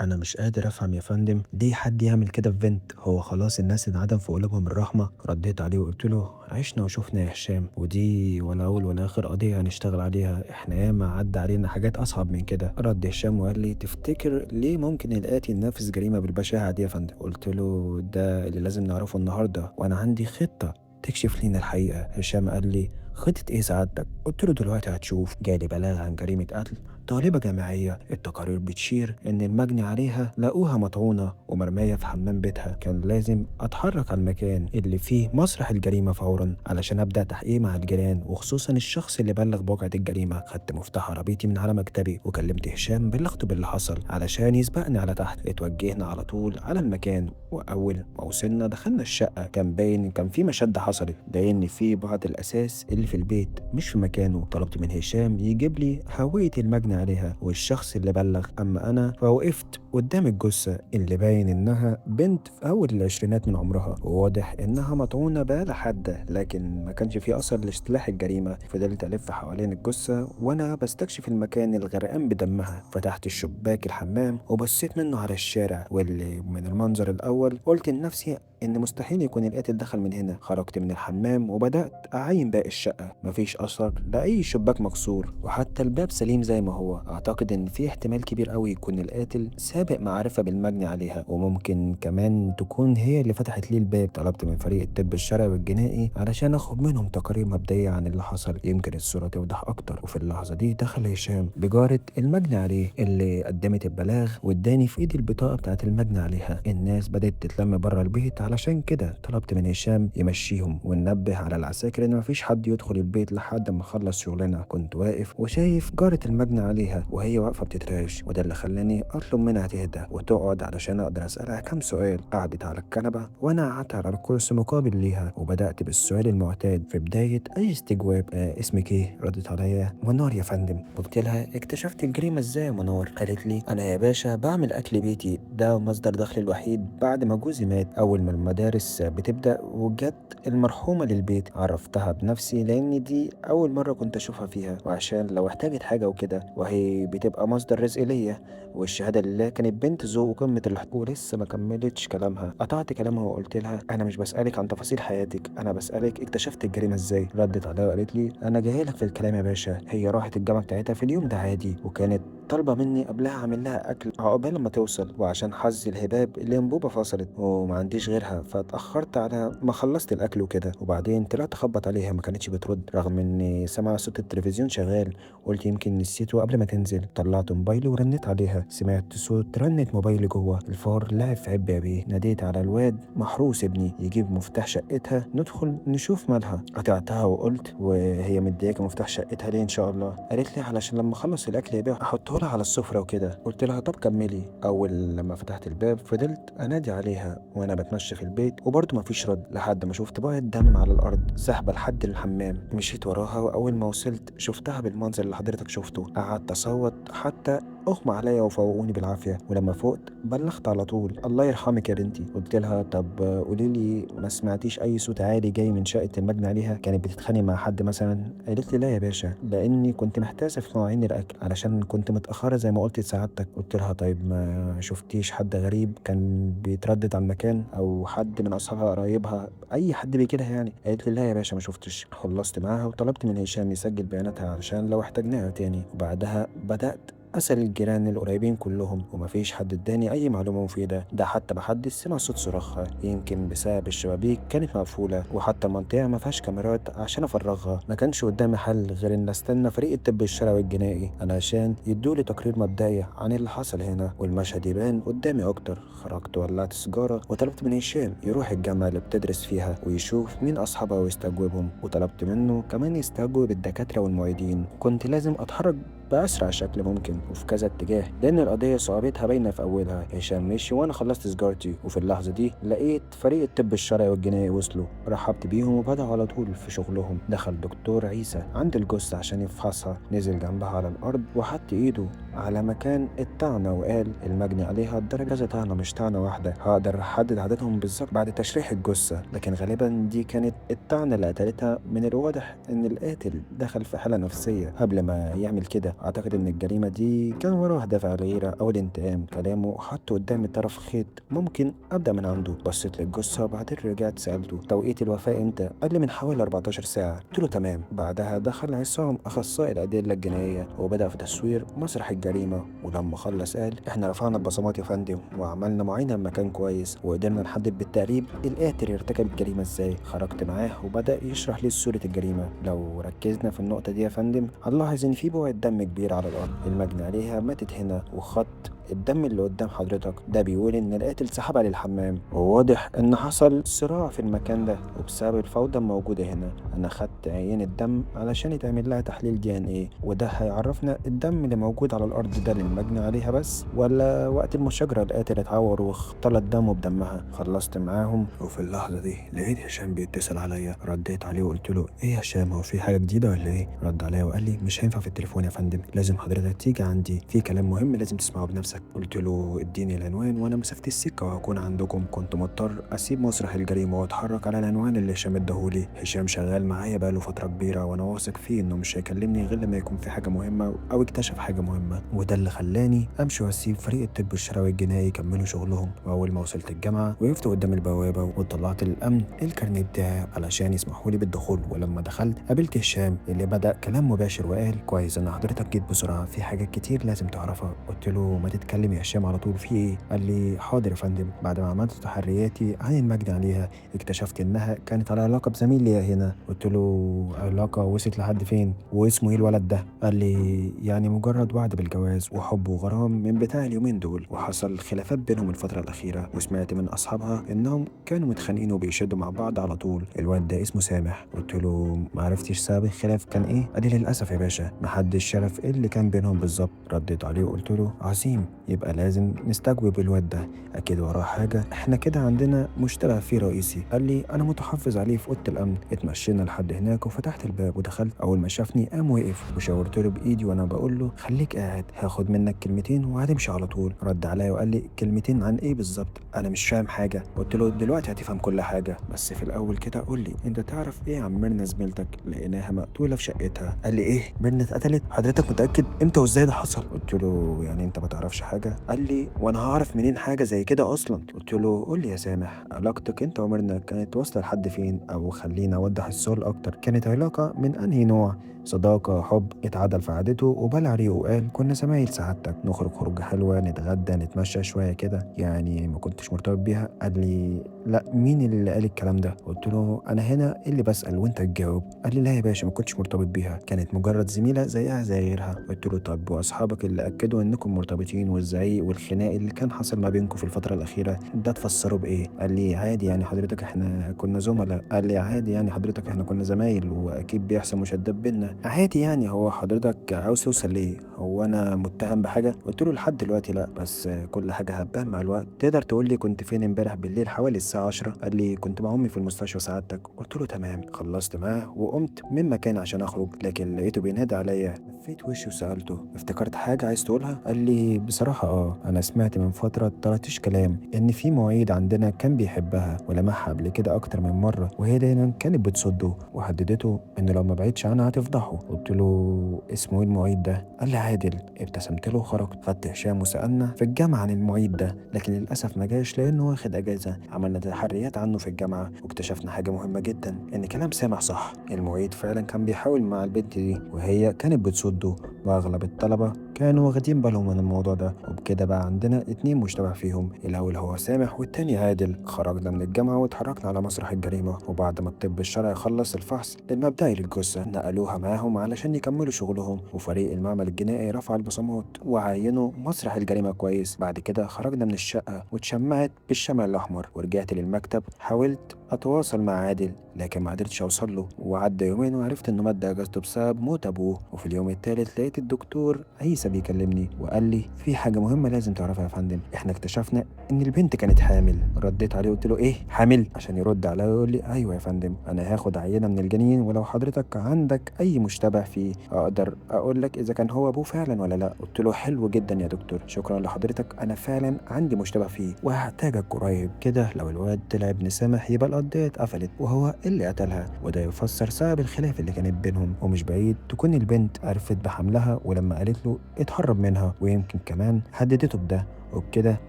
أنا مش قادر أفهم يا فندم، ليه حد يعمل كده في بنت؟ هو خلاص الناس انعدم في قلوبهم الرحمة؟ رديت عليه وقلت له عشنا وشفنا يا هشام، ودي ولا أول ولا آخر قضية هنشتغل عليها، إحنا ياما عدى علينا حاجات أصعب من كده. رد هشام وقال لي تفتكر ليه ممكن القاتل ينفذ جريمة بالبشاعة دي يا فندم؟ قلت له ده اللي لازم نعرفه النهاردة، وأنا عندي خطة تكشف لينا الحقيقة. هشام قال لي خطة إيه سعادتك؟ قلت له دلوقتي هتشوف. جالي بلاغ عن جريمة قتل طالبة جامعية، التقارير بتشير إن المجني عليها لقوها مطعونة ومرمية في حمام بيتها. كان لازم أتحرك على المكان اللي فيه مسرح الجريمة فورا علشان أبدأ تحقيق مع الجيران، وخصوصا الشخص اللي بلغ بواقعة الجريمة. خدت مفتاح عربيتي من على مكتبي وكلمت هشام، بلغته باللي حصل علشان يسبقني على تحت. اتوجهنا على طول على المكان، وأول ما وصلنا دخلنا الشقة. كان باين كان في مشادة حصلت، لأن في بعض الأساس اللي في البيت مش في مكانه. طلبت من هشام يجيب لي هوية المجني عليها والشخص اللي بلغ. أما أنا فوقفت قدام الجثة اللي باين إنها بنت في أول العشرينات من عمرها، وواضح إنها مطعونة بآلة حادة، لكن ما كانش في أثر لاصطلاح الجريمة. فضلت ألف حوالين الجثة وأنا بستكشف المكان الغرقان بدمها. فتحت الشباك الحمام وبصيت منه على الشارع، واللي من المنظر الأول قلت لنفسي إن مستحيل يكون القاتل دخل من هنا. خرجت من الحمام وبدأت أعاين باقي الشقة، مفيش أثر لأي شباك مكسور، وحتى الباب سليم زي ما هو. أعتقد إن في احتمال كبير قوي يكون القاتل سابق معرفة بالمجني عليها، وممكن كمان تكون هي اللي فتحت ليه الباب. طلبت من فريق الطب الشرعي والجنائي علشان أخد منهم تقارير مبدئية عن اللي حصل، يمكن الصورة توضح أكتر. وفي اللحظة دي دخل هشام بجارة المجني عليه اللي قدمت البلاغ، واداني في إيدي البطاقة بتاعت المجني عليها. الناس بدأت تتلم بره البيت، علشان كده طلبت من هشام يمشيهم وننبه على العساكر إن مفيش حد يدخل البيت لحد ما نخلص شغلنا. كنت واقف وشايف جارة المجني عليها وهي واقفة بتترعش، وده اللي خلاني أطلب منها تهدى وتقعد علشان أقدر أسألها كام سؤال. قعدت على الكنبة وأنا قعدت على الكرسي مقابل ليها، وبدأت بالسؤال المعتاد في بداية أي استجواب، اسمك إيه؟ ردت عليا منار يا فندم. قلت لها اكتشفت الجريمة إزاي يا منار؟ قالت لي أنا يا باشا بعمل أكل بيتي، ده مصدر دخلي الوحيد بعد ما جوزي مات. أول ما المدارس بتبدأ وجت المرحومة للبيت عرفتها بنفسي، لأن دي أول مرة كنت أشوفها فيها، وعشان لو احتاجت حاجة وكده، وهي بتبقى مصدر رزق ليا. والشهادة لله كانت بنت ذوق وقمة الحب. ولسه ما كملتش كلامها قطعت كلامها وقلت لها أنا مش بسألك عن تفاصيل حياتك، أنا بسألك اكتشفت الجريمة إزاي. ردت عليا وقالت لي أنا جايلك في الكلام يا باشا. هي راحت الجامعة بتاعتها في اليوم ده عادي، وكانت طالبة مني قبلها أعمل لها أكل عقبال ما توصل، وعشان حظي الهباب الأنبوبة فصلت وما عنديش غيرها، فاتأخرت على ما خلصت الأكل وكده. وبعدين طلعت أخبط عليها ما كانتش بترد، رغم إني سامعة صوت التلفزيون شغال، قلت يمكن نسيته قبل ما تنزل. طلعت موبايلي ورنيت عليها، سمعت صوت رنة موبايلي جوه، الفار لعب في عب يا بيه. ناديت على الواد محروس ابني يجيب مفتاح شقتها ندخل نشوف مالها. قطعتها وقلت وهي مدياك مفتاح شقتها ليه إن شاء الله؟ قالت لي علشان لما أخلص الأكل يا بيه أحطه لها على السفرة وكده. قلت لها طب كملي. أول لما فتحت الباب فضلت أنادي عليها وأنا بتمشى في البيت، وبرضه مفيش رد، لحد ما شفت بقعة دم على الأرض سحبة لحد الحمام. مشيت وراها، وأول ما وصلت شفتها بالمنظر اللي حضرتك شفته. قعدت أصوت حتى أغمى عليا وفوقوني بالعافية، ولما فقت بلغت على طول. الله يرحمك يا بنتي. قلت لها طب قولي لي ما سمعتيش أي صوت عالي جاي من شقة المجني عليها؟ كانت بتتخانق مع حد مثلا؟ قالت لي لا يا باشا، لأني كنت محتاسة في مواعين الأكل علشان كنت متأخرة زي ما قلت لسعادتك. قلت لها طيب ما شفتيش حد غريب كان بيتردد على المكان أو حد من أصحابها قرايبها أي حد بيجي لها يعني؟ قالت لي لا يا باشا ما شفتش. خلصت معاها وطلبت من هشام يسجل بياناتها علشان لو احتاجناها تاني. وبعدها بدأت أسأل الجيران القريبين كلهم، ومفيش حد اداني أي معلومة مفيدة. ده حتى محدش سمع صوت صراخها، يمكن بسبب الشبابيك كانت مقفولة، وحتى المنطقة ما فيهاش كاميرات عشان أفرغها. ما كانش قدامي حل غير إن أستنى فريق الطب الشرعي والجنائي علشان يدولي تقرير مبدئي عن اللي حصل هنا والمشهد يبان قدامي أكتر. خرجت ولعت سيجارة وطلبت من هشام يروح الجامعة اللي بتدرس فيها ويشوف مين أصحابها ويستجوبهم، وطلبت منه كمان يستجوب الدكاترة والمعيدين. كنت لازم أتحرك بأسرع شكل ممكن وفي كذا اتجاه، لأن القضية صعوبتها باينة في أولها. هشام مشي وأنا خلصت سيجارتي، وفي اللحظة دي لقيت فريق الطب الشرعي والجنائي وصلوا. رحبت بيهم وبدأوا على طول في شغلهم. دخل دكتور عيسى عند الجثة عشان يفحصها، نزل جنبها على الأرض وحط إيده على مكان الطعنة وقال المجني عليها اتضرب كذا طعنة مش طعنة واحدة، هقدر أحدد عددهم بالظبط بعد تشريح الجثة، لكن غالبا دي كانت الطعنة اللي قتلتها. من الواضح إن القاتل دخل في حالة نفسية قبل ما يعمل كده، اعتقد ان الجريمة دي كان وراها دافع الغيرة او الانتقام. كلامه حط قدامي طرف خيط ممكن ابدا من عنده. بصيت للجثه وبعدين رجعت سالته توقيت الوفاة امتى؟ قال لي من حوالي 14 ساعة. قلت له تمام. بعدها دخل عصام اخصائي الادلة الجنائية وبدا في تصوير مسرح الجريمة، ولما خلص قال احنا رفعنا البصمات يا فندم وعملنا معاينة المكان كويس وقدرنا نحدد بالتقريب القاتل ارتكب الجريمة ازاي. خرجت معاه وبدا يشرح لي صوره الجريمة. لو ركزنا في النقطة دي يا فندم هنلاحظ ان في بقعة دم كبير على الارض، المجني عليها ماتت هنا، وخط الدم اللي قدام حضرتك ده بيقول ان القاتل سحبها للحمام، وواضح ان حصل صراع في المكان ده وبسبب الفوضى الموجودة هنا انا خدت عينة دم علشان يتعمل لها تحليل DNA، وده هيعرفنا الدم اللي موجود على الارض ده للمجني عليها بس ولا وقت المشاجره القاتل اتعور واختلط دمه بدمها. خلصت معاهم وفي اللحظة دي لقيت هشام بيتصل عليا. رديت عليه وقلت له ايه يا هشام، هو في حاجة جديدة ولا ايه؟ رد عليا وقال لي مش هينفع في التليفون يا فندم، لازم حضرتك تيجي عندي، في كلام مهم لازم تسمعه بنفسك. قلت له اديني العنوان وانا مسافة السكة وهكون عندكم. كنت مضطر اسيب مسرح الجريمة واتحرك على العنوان اللي هشام اداهولي. هشام شغال معايا بقاله فترة كبيرة وانا واثق فيه انه مش هيكلمني غير لما يكون في حاجة مهمة او اكتشف حاجة مهمة، وده اللي خلاني امشي واسيب فريق الطب الشرعي الجنائي يكملوا شغلهم. واول ما وصلت الجامعة وقفت قدام البوابة وطلعت للامن الكارنيه بتاعي علشان يسمحوا لي بالدخول. ولما دخلت قابلت هشام اللي بدا كلام مباشر وقال كويس ان حضرتك جيت بسرعة، في حاجات كتير لازم تعرفها. قلت له ما تتكلم يا هشام على طول، في ايه؟ قال لي حاضر يا فندم. بعد ما عملت تحرياتي عن المجني عليها اكتشفت انها كانت على علاقة بزميل ليا هنا. قلت له علاقة وصلت لحد فين واسمه ايه الولد ده؟ قال لي يعني مجرد وعد بالجواز وحب وغرام من بتاع اليومين دول، وحصل خلافات بينهم الفترة الاخيرة، وسمعت من اصحابها انهم كانوا متخانقين وبيشدوا مع بعض على طول. الواد ده اسمه سامح. قلت له ما عرفتش سبب الخلاف كان ايه؟ قال لي للاسف يا باشا محدش عرف ايه اللي كان بينهم بالظبط. رديت عليه وقلت له عظيم، يبقى لازم نستجوب الواد ده، اكيد وراه حاجة، احنا كده عندنا مشتبه فيه رئيسي. قال لي انا متحفظ عليه في اوضة الامن. اتمشينا لحد هناك وفتحت الباب ودخلت. اول ما شافني قام وقف وشاورت له بايدي وانا بقول له خليك قاعد، هاخد منك كلمتين وهتمشي على طول. رد عليا وقال لي كلمتين عن ايه بالظبط؟ انا مش فاهم حاجة. قلت له دلوقتي هتفهم كل حاجة، بس في الاول كده قول لي انت تعرف ايه عن ميرنا زميلتك؟ لقيناها مقتوله في شقتها. قال لي ايه؟ ميرنا اتقتلت؟ حضرتك متاكد؟ امتى وازاي ده حصل؟ قلت له يعني انت ما تعرفش حاجة؟ قال لي وانا هعرف منين حاجة زي كده اصلا؟ قلت له قول لي يا سامح، علاقتك انت وميرنا كانت واصله لحد فين؟ او خلينا اوضح السؤال اكتر، كانت علاقة من انهي نوع؟ صداقه، حب؟ اتعدل في عادته وبلع ريقه وقال كنا زمايل سعادتك، نخرج خروجه حلوة، نتغدى، نتمشى شوية كده، يعني ما كنتش مرتبط بيها. قال لي لا، مين اللي قال الكلام ده؟ قلت له انا هنا اللي بسال وانت تجاوب. قال لي لا يا باشا ما كنتش مرتبط بيها، كانت مجرد زميله زيها زي غيرها. قلت له طب واصحابك اللي اكدوا انكم مرتبطين والزعيق والخناق اللي كان حصل ما بينكم في الفترة الاخيرة ده تفسروا بايه؟ قال لي عادي يعني حضرتك احنا كنا زملاء. قال لي عادي يعني حضرتك احنا كنا زمايل واكيد بيحصل مشادات بينا عادي يعني. هو حضرتك عاوز توصل ليه؟ هو انا متهم بحاجة؟ قلت له لحد دلوقتي لا، بس كل حاجة هتبان مع الوقت. تقدر تقول لي كنت فين امبارح بالليل حوالي الساعة 10؟ قال لي كنت مع امي في المستشفى سعادتك. قلت له تمام. خلصت معاه وقمت من مكان عشان اخرج، لكن لقيته بينادي عليا. لفيت وشي وسالته افتكرت حاجة عايز تقولها؟ قال لي بصراحة انا سمعت من فترة طرطش كلام ان في معيد عندنا كان بيحبها ولمحها قبل كده اكتر من مرة، وهي دايما كانت بتصده وهددته ان لو ما بعدش عنها هتفضحه. قلت له اسمه ايه المعيد ده؟ قال لي عادل. ابتسمت له وخرجت. خدت هشام وسالنا في الجامعة عن المعيد ده، لكن للاسف ما جاش لانه واخد اجازه. عملنا تحريات عنه في الجامعة واكتشفنا حاجة مهمة جدا، ان كلام سامح صح، المعيد فعلا كان بيحاول مع البنت دي وهي كانت بتصده، واغلب الطلبة كانوا واخدين بالهم من الموضوع ده. وبكده بقى عندنا 2 مشتبه فيهم، الاول هو سامح والتاني عادل. خرجنا من الجامعة واتحركنا على مسرح الجريمة، وبعد ما الطب الشرعي خلص الفحص المبدئي للجثه نقلوها معاهم علشان يكملوا شغلهم، وفريق المعمل الجنائي رفع البصمات وعينوا مسرح الجريمة كويس. بعد كده خرجنا من الشقة واتشمعت بالشمع الاحمر ورجعت للمكتب. حاولت اتواصل مع عادل لكن ما قدرتش اوصل له، وعدى يومين وعرفت انه مد اجازته بسبب موت ابوه. وفي اليوم الثالث لقيت الدكتور عيسى بيكلمني وقال لي في حاجة مهمة لازم تعرفها يا فندم، احنا اكتشفنا ان البنت كانت حامل. رديت عليه قلت له ايه حامل؟ عشان يرد عليا ويقول لي ايوه يا فندم، انا هاخد عينه من الجنين، ولو حضرتك عندك اي مشتبه فيه اقدر اقول لك اذا كان هو ابوه فعلا ولا لا. قلت له حلو جدا يا دكتور، شكرا لحضرتك، انا فعلا عندي مشتبه فيه وهحتاجك قريب. كده لو الواد طلع ابن سامح يبقى القضية اتقفلت وهو اللي قتلها، وده يفسر سبب الخلاف اللي كانت بينهم. ومش بعيد تكون البنت عرفت بحملها ولما قالت له اتهرب منها، ويمكن كمان هددته بده، وبكده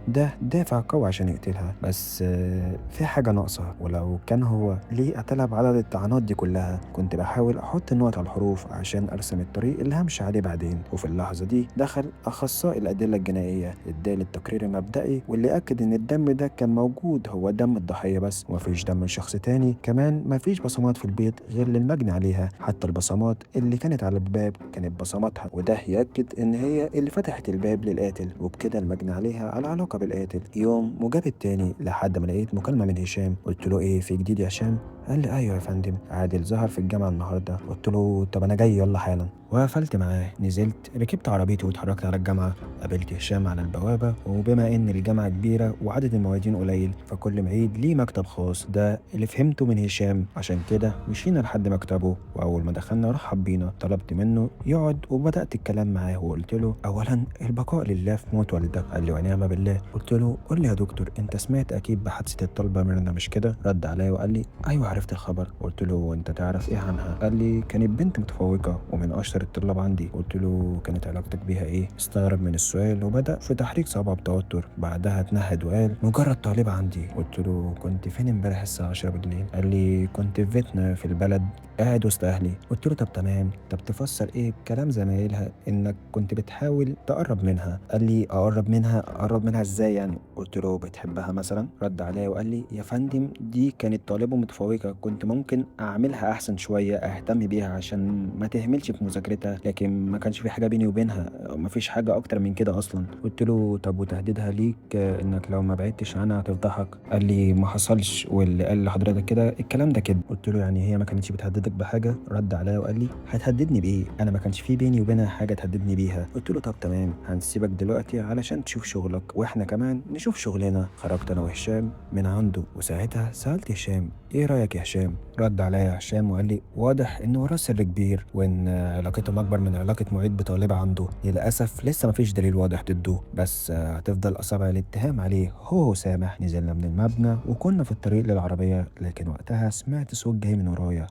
ده دافع قوي عشان يقتلها. بس في حاجة ناقصة، ولو كان هو ليه قتلها بعدد الطعنات دي كلها؟ كنت بحاول أحط النقط على الحروف عشان أرسم الطريق اللي همشي عليه بعدين. وفي اللحظة دي دخل أخصائي الأدلة الجنائية، ادالي التقرير المبدئي واللي أكد إن الدم ده كان موجود هو دم الضحية بس، ومفيش دم لشخص تاني. كمان مفيش بصمات في البيت غير للمجني عليها، حتى البصمات اللي كانت على الباب كانت بصماتها، وده يأكد إن هي اللي فتحت الباب للقاتل، وبكده المجني عليها على علاقة بالقاتل. يوم وجاب التاني لحد ما لقيت مكالمة من هشام. قلت له ايه في جديد يا هشام؟ قال لي ايوه يا فندم، عادل ظهر في الجامعة النهاردة. قلت له طب انا جاي يلا حالا. وقفلت معاه، نزلت ركبت عربيتي واتحركت على الجامعة. قابلت هشام على البوابة، وبما ان الجامعة كبيرة وعدد المواعيدين قليل فكل معيد ليه مكتب خاص، ده اللي فهمته من هشام. عشان كده مشينا لحد مكتبه، واول ما دخلنا رحب بينا. طلبت منه يقعد وبدأت الكلام معاه وقلت له اولا البقاء لله في موت والدك. قال لي ونعم بالله. قلت له قول لي يا دكتور، انت سمعت اكيد بحادثة الطالبة ميرنا مش كده؟ رد عليا وقال لي ايوه عرفت الخبر. قلت له انت تعرف ايه عنها؟ قال لي كانت بنت متفوقة ومن اشطر الطلاب عندي. قلت له كانت علاقتك بيها ايه؟ استغرب من السؤال وبدأ في تحريك صوابعه بتوتر، بعدها اتنهد وقال مجرد طالبة عندي. قلت له كنت فين امبارح الساعة 10 بالليل؟ قال لي كنت في بيتنا في البلد قاعد وسط اهلي. قلت له طب تمام، طب تفسر ايه بكلام زمايلها انك كنت بتحاول تقرب منها؟ قال لي اقرب منها؟ اقرب منها ازاي يعني؟ قلت له بتحبها مثلا؟ رد عليا وقال لي يا فندم دي كانت طالبة متفوقة، كنت ممكن اعملها احسن شوية، اهتم بيها عشان ما تهملش في مذاكرتها، لكن ما كانش في حاجة بيني وبينها، ما فيش حاجة اكتر من كده اصلا. قلت له طب وتهديدها ليك انك لو ما بعدتش عنها هتفضحك؟ قال لي ما حصلش، واللي قال لحضرتك كده الكلام ده كده. قلت له يعني هي ما كانتش بتهددك بحاجة؟ رد عليا وقال لي هتهددني بايه؟ انا ما كانش في بيني وبينها حاجة تهددني بيها. قلت له طب تمام، هنسيبك دلوقتي علشان تشوف شغلك واحنا كمان نشوف شغلنا. خرجت انا وهشام من عنده، وساعتها سالت هشام ايه رايك يا هشام؟ رد عليا هشام وقال لي واضح ان وراه سر كبير، وان علاقتهم اكبر من علاقة معيد بطالبه عنده. للاسف لسه مفيش دليل واضح ضده، بس هتفضل اصابع الاتهام عليه هو وسامح. نزلنا من المبنى وكنا في الطريق للعربية، لكن وقتها سمعت صوت جاي من ورايا.